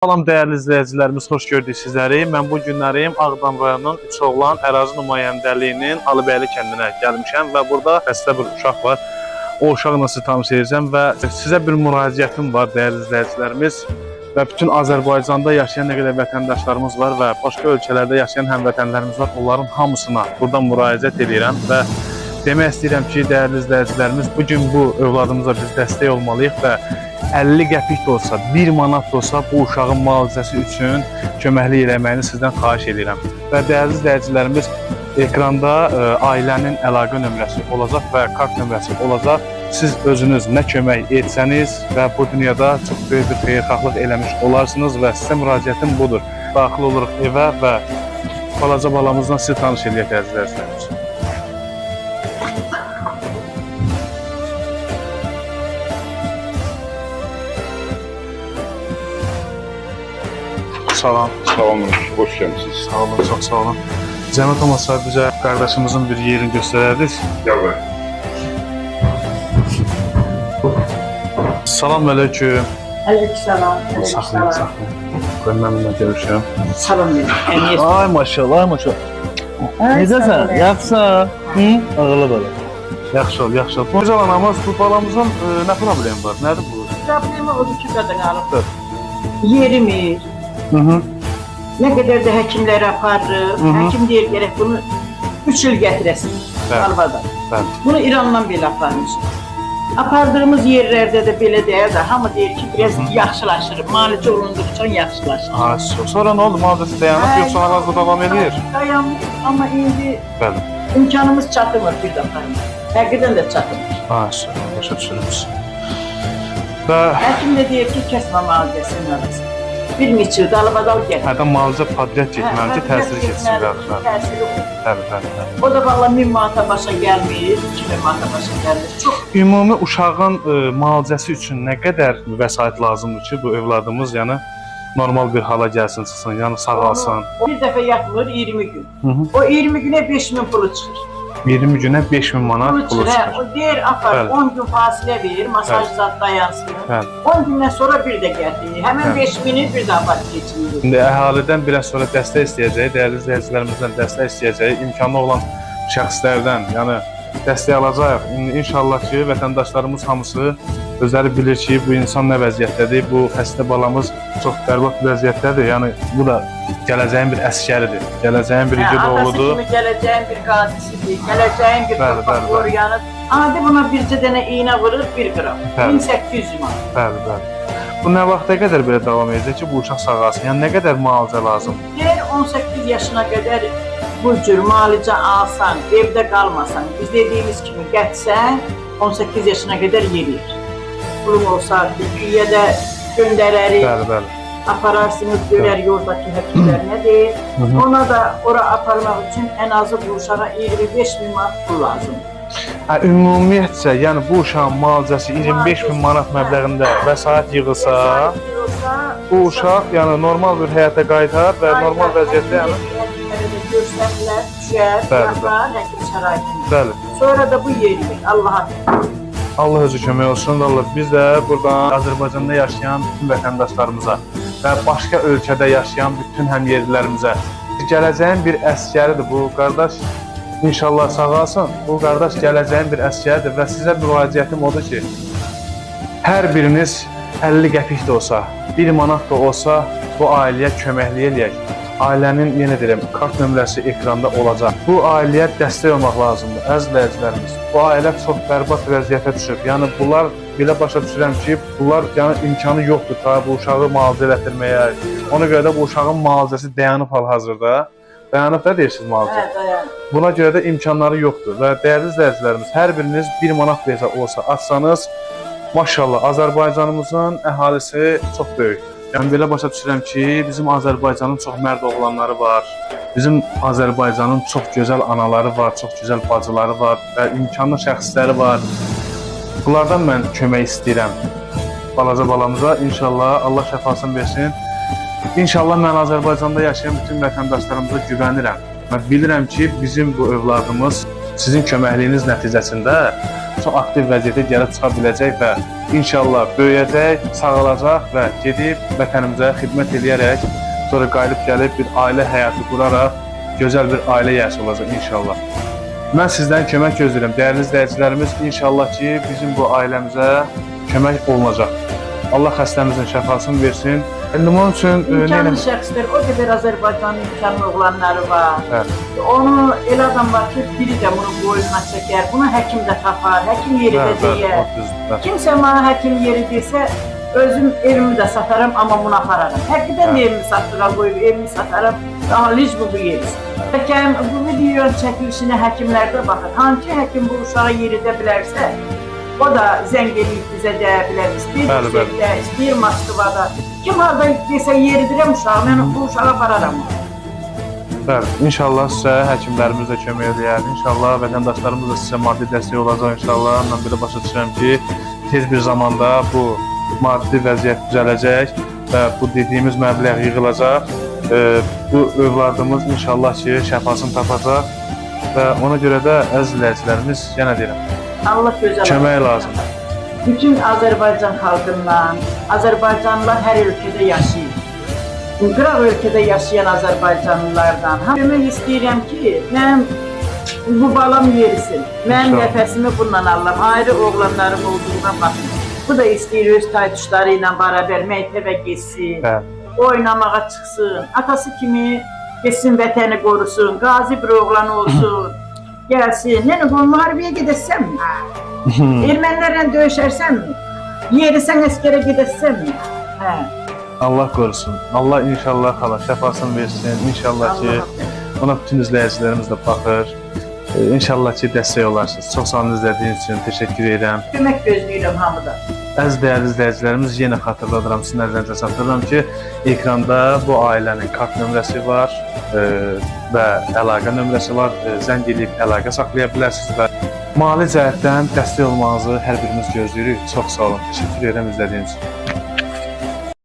Salam dəyərli izləyicilərimiz, xoş gördük sizləri. Mən bu günlərim Ağdam rayonunun Üçoğlan ərazi nümayəndəliyinin Alıbəyli kəndinə gəlmişəm və burada xəstə bir uşaq var. O uşaqla sizi tanış edəcəm və sizə bir müraciətim var dəyərli izləyicilərimiz və bütün Azərbaycanda yaşayan nə qədər vətəndaşlarımız var və başqa ölkələrdə yaşayan həmvətənlərimiz var. Onların hamısına buradan müraciət edirəm və demək istəyirəm ki, dəyərli izləyicilərimiz, bu gün bu övladımıza biz dəstək olmalıyıq və 50 qəpik də olsa, 1 manat da olsa bu uşağın müalicəsi üçün köməklik eləməyini sizdən xahiş edirəm. Və dəyərli izləyicilərimiz, ekranda ailənin əlaqə nömrəsi olacaq və kart nömrəsi olacaq. Siz özünüz nə kömək etsəniz və bu dünyada çox böyük bir xeyirxahlıq eləmiş olarsınız və sizə müraciətim budur. Daxil oluruq evə və balaca balamızla sizi tanış eləyək dəyərli izləyicilərimiz. Salam. Salam, hoş gəlmisiniz. Sağ olun, çox sağ olun. Zəhmət olmasa bizə qardaşımızın bir yerini göstərərdiniz. Gəl bəy. Salam əleykum. Aleykümselam. Saxlayın, saxlayın. Qoy mən bununla görüşüm. Salam verin. Əmiyə. Ay maşallah, ay maşallah. Necəsən? Yaxşısan? Hı? Ağıllı bala. Yaxşı ol, yaxşı ol. Gözəl anamız, bu balamızın nə problemi var? Nədir bu? Problemi odur ki, qadın alıb. Hı Yerimir. hı. Nə qədər də həkimlərə aparırıq. Hı hı. Həkim deyir gərək bunu 3 il gətirəsin. Bəli. Albadan. Bəli. Bunu İrandan belə aparmışıq. Apardığımız yerlərdə də belə deyər də hamı deyir ki, biraz yaxşılaşır. Müalicə olunduqca yaxşılaşır. Ha, sonra nə oldu? Müalicəsi dayanıb Hə, yoxsa hal-hazırda davam edir? Dayanmır, amma indi Bəli. imkanımız çatmır bir də aparmaq. Həqiqətən də çatmır. Ha, başa düşürəm. Və Həkim də deyir ki, kəsmə müalicəsinin arasını. Bir neçə il dalbadal gətir. hərdən müalicə podryad getməlidir ki, təsiri getsin. Bəli, bəli. Təsiri olur. Bəli, bəli, bəli. O da valla 1000 manata başa gəlmir, 2000 manata başa gəlmir. Çox Ümumi uşağın müalicəsi üçün nə qədər vəsait lazımdır ki, bu övladımız yəni normal bir hala gəlsin, çıxsın, yəni sağalsın. Bir dəfə yatmır 20 gün. Hı hı. O 20 günə 5000 pulu çıxır. 20 günə 5000 manat Pulu pulu çıxır. Hə, çıxır. o deyir apar Bəli. 10 gün fasilə verir, masaj zad dayansın. Bəli. 10 gündən sonra bir də gətirir. Həmin Bəli. 5000-i bir də apar keçirir. İndi əhalidən biraz sonra dəstək istəyəcək, dəyərli izləyicilərimizdən dəstək istəyəcək, imkanı olan şəxslərdən, yəni dəstək alacağıq. İndi inşallah ki, vətəndaşlarımız hamısı özləri bilir ki, bu insan nə vəziyyətdədir, bu xəstə balamız çox bərbad bir vəziyyətdədir. Yəni bu da gələcəyin bir əsgəridir, gələcəyin bir Hə, igid atası oğludur. kimi gələcəyin bir qazisidir, gələcəyin bir Bəli, torpaq bəli, bəli. qoruyanı. Adi buna bircə dənə iynə vurur 1 qram. Bəli. 1800 manat. Bəli, bəli. Bu nə vaxta qədər belə davam edəcək ki, bu uşaq sağalsın? Yəni nə qədər müalicə lazımdır? Deyir 18 yaşına qədər bu cür müalicə alsan, evdə qalmasan, biz dediyimiz kimi gətsən, 18 yaşına qədər yeriyir. Pulum olsa Türkiyəyə də göndərərik, Bəli, bəli. apararsınız, görər yoldakı həkimlər nə deyir. Hı -hı. Ona da ora aparmaq üçün ən azı bu uşağa 25 min manat pul lazımdır. Hə, ümumiyyətcə, yəni bu uşağın müalicəsi 25 min manat məbləğində vəsait yığılsa, Yığılsa, bu uşaq yəni normal bir həyata qayıdar və normal vəziyyətdə yəni həkimlərə də görsənlər, düşər, Bəli, yapar, həkim şəraitində. bəli. Sonra da bu yeriyir, Allaha. Allah özü kömək olsun. Vallah biz də buradan Azərbaycanda yaşayan bütün vətəndaşlarımıza və başqa ölkədə yaşayan bütün həmyerlilərimizə gələcəyin bir əsgəridir bu qardaş. İnşallah sağalsın. Bu qardaş gələcəyin bir əsgəridir və sizə müraciətim odur ki, hər biriniz 50 qəpik də olsa, 1 manat da olsa bu ailəyə köməklik eləyək. Ailənin yenə deyirəm, kart nömrəsi ekranda olacaq. Bu ailəyə dəstək olmaq lazımdır, əziz izləyicilərimiz. Bu ailə çox bərbad vəziyyətə düşüb. Yəni bunlar belə başa düşürəm ki, bunlar yəni imkanı yoxdur ta bu uşağı müalicə elətdirməyə. Ona görə də bu uşağın müalicəsi dayanıb hal-hazırda. Dayanıb da deyirsiniz müalicə. Hə, dayan. Buna görə də imkanları yoxdur və dəyərli izləyicilərimiz, hər biriniz 1 manat belə olsa atsanız, maşallah Azərbaycanımızın əhalisi çox böyükdür. Yəni belə başa düşürəm ki, bizim Azərbaycanın çox mərd oğlanları var. Bizim Azərbaycanın çox gözəl anaları var, çox gözəl bacıları var və imkanlı şəxsləri var. Bunlardan mən kömək istəyirəm. Balaca balamıza inşallah Allah şəfasını versin. İnşallah mən Azərbaycanda yaşayan bütün vətəndaşlarımıza güvənirəm. Mən bilirəm ki, bizim bu övladımız Sizin köməkliyiniz nəticəsində çox aktiv vəziyyətə gəlib çıxa biləcək və inşallah böyüyəcək, sağalacaq və gedib vətənimizə xidmət eləyərək sonra qayıdıb gəlib bir ailə həyatı quraraq gözəl bir ailə yiyəsi olacaq inşallah. Mən sizdən kömək gözləyirəm. Dəyərli izləyicilərimiz, inşallah ki, bizim bu ailəmizə kömək olunacaq. Allah xəstəmizin şəfasını versin. İndi bunun üçün nə İmkanlı eləmək? şəxslər, o qədər Azərbaycanın imkanlı oğlanları var. Bəli. Onu elə adam var ki, biri də bunu boynuna çəkər, bunu həkim də tapar, həkim yeri də Bəli, bəli, deyər. o düzdür. Bəli. Kimsə mənə həkim yeri desə, özüm evimi də sataram, amma bunu apararam. Həqiqətən də evimi satdıra qoyub, evimi sataram, amma lic bu yeriz. Həkim, bu videonun çəkilişinə həkimlər də baxır. Hansı həkim bu uşağı yeridə bilərsə, o da zəng eləyib bizə deyə bilər. İstəyir Bəli, bəli. Brüsseldə, istəyir Moskvada. Kim harda desə yeridirəm uşağı, mən bu uşağı apararam. Bəli, inşallah sizə həkimlərimiz də kömək eləyər. İnşallah vətəndaşlarımız da sizə maddi dəstək olacaq inşallah. Mən belə başa düşürəm ki, tez bir zamanda bu maddi vəziyyət düzələcək və bu dediyimiz məbləğ yığılacaq. Bu övladımız inşallah ki, şəfasını tapacaq və ona görə də əziz izləyicilərimiz yenə deyirəm, Allah gözəl. kömək lazımdır. Bütün Azərbaycan xalqından, Azərbaycanlılar hər ölkədə yaşayır. Qıraq ölkədə yaşayan Azərbaycanlılardan kömək istəyirəm ki, mənim bu balam yerisin. Mənim İnşallah. nəfəsimi bununla alıram. Ayrı oğlanlarım olduğuna baxın. Bu da istəyir öz taytuşları ilə beraber məktəbə getsin, Bəli. oynamağa çıxsın. Atası kimi getsin vətəni qorusun, qazi bir oğlan olsun. Gəlsin. Nə bu müharibəyə gedəsənmi? Ermənilərlə döyüşərsənmi? Yerisən əskərə gedəsənmi? Hə. Allah qorusun. Allah inşallah xala şəfasını versin. İnşallah ki, Allah. ona bütün izləyicilərimiz də baxır. İnşallah ki, dəstək olarsınız. Çox sağ olun izlədiyiniz üçün. Təşəkkür edirəm. Kömək gözləyirəm hamıdan. Əziz dəyərli izləyicilərimiz, yenə xatırladıram, sizin nəzərinizə çatdırıram ki, ekranda bu ailənin kart nömrəsi var və əlaqə nömrəsi var. Zəng eləyib əlaqə saxlaya bilərsiniz və mali cəhətdən dəstək olmanızı hər birimiz gözləyirik. Çox sağ olun. Təşəkkür edirəm izlədiyiniz üçün.